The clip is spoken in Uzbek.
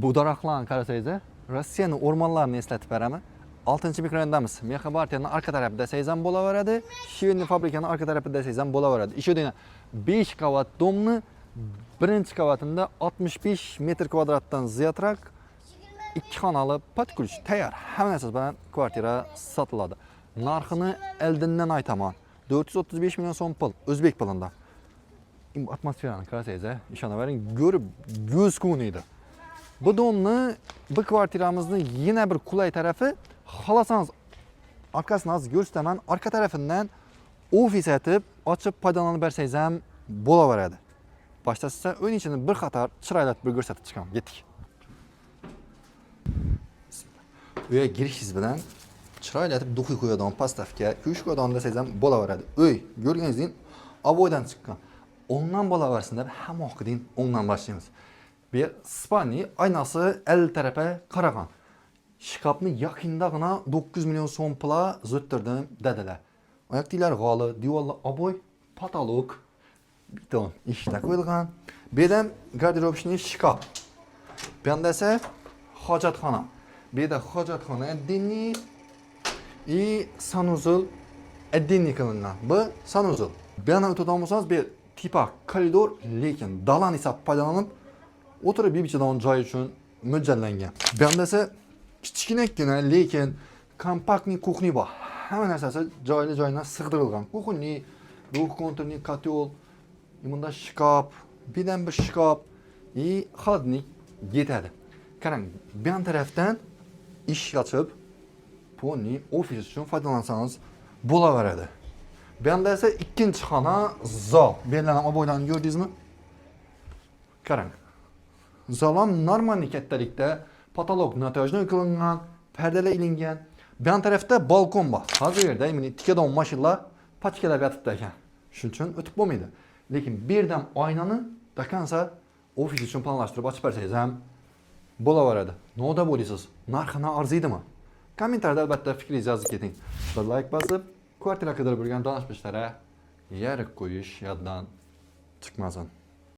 Bu daraxtlarni qarasangiz, Rossiyani o'rmonlarini eslatib beradimi? 6 mikrorayondamiz. Mexabartiyaning arqa tarafi desangiz ham bo'laveradi, Швейный fabrikani arqa tarafi desangiz ham bo'laveradi. Еще degan 5 qavat domni birinchi qavatida 65 metr kvadratdan ziyodroq 2 xonali под ключ tayyor. Hamma narsasi bilan kvartira sotiladi. Narxini oldindan aytaman. 435 million so'm pul, o'zbek pulida. Atmosferani qarasangiz, ishonavering, ko'rib ko'z quvnaydi. Bu domni, bu kvartiramizni yana bir qulay tarafi, xohlasangiz orqasini hozir ko'rsataman, orqa tarafidan ofis etib ochib foydalanib bersangiz ham bo'laveradi. Boshda siza uning ichini bir qator chiroylab bir ko'rsatib chiqaman. Ketdik. Uyga girishingiz bilan chiroyli etib духи qo'yadigan подставка, kuyish qo'yadigan desangiz ham bo'laveradi. Uy ko'rganingizdek oboydan chiqqan. O'ngdan bo'laversin deb hamma vaqtdin o'ngdan boshlaymiz. Bu yer спальный, oynasi 50 tarafa qaragan. Shkafni yaqindagina 9 million so'm pula zottirdim dedilar. Oyoq tiylar g'oli, devorlar oboy, потолок beton ishda qo'yilgan. Bu yerda гардеробный shkaf. Bu yoqda esa hojatxona. Bu yerda hojatxona отдельный и санузел отдельный qilingan. Bu санузел. Bu yoqdan o'tadigan bo'lsangiz, bu yer типа koridor, lekin dalan hisob foydalanib o'tirib yeb ichadigan joy uchun mo'ljallangan. Bu yoqda esa kichkinagina, lekin компактный кухня bor. Hamma narsasi joyli joyidan sig'dirilgan. Кухонный, двухконтурный котел, и bunda shkaf, birdan bir shkaf и холодильник yetadi. Qarang, bu yon tarafdan eshik ochib, полный ofis uchun foydalansangiz bo'laveradi. Bu yoqda esa ikkinchi xona zal. Bu yerdan ham oboylarni ko'rdingizmi? Qarang. Zal ham нормальный kattalikda, потолок натяжной qilingan, pardalar ilingan. Bu yon tarafda balkon bor. Hozir bu yerda imini tikadigan mashinalar pachkalab yotibdi ekan. Shuning uchun o'tib bo'lmaydi. Lekin bu yerdan oynani до конца ofis uchun planlashtirib ochib bersangiz ham bo'laveradi. Nima deb o'ylaysiz? Narxini arziydimi? Kommentariyada albatta fikringizni yozib keting. Bir like bosib, kvartira qidirib yurgan tanish bilishlarga yarik qo'yish yoddan chiqmasin.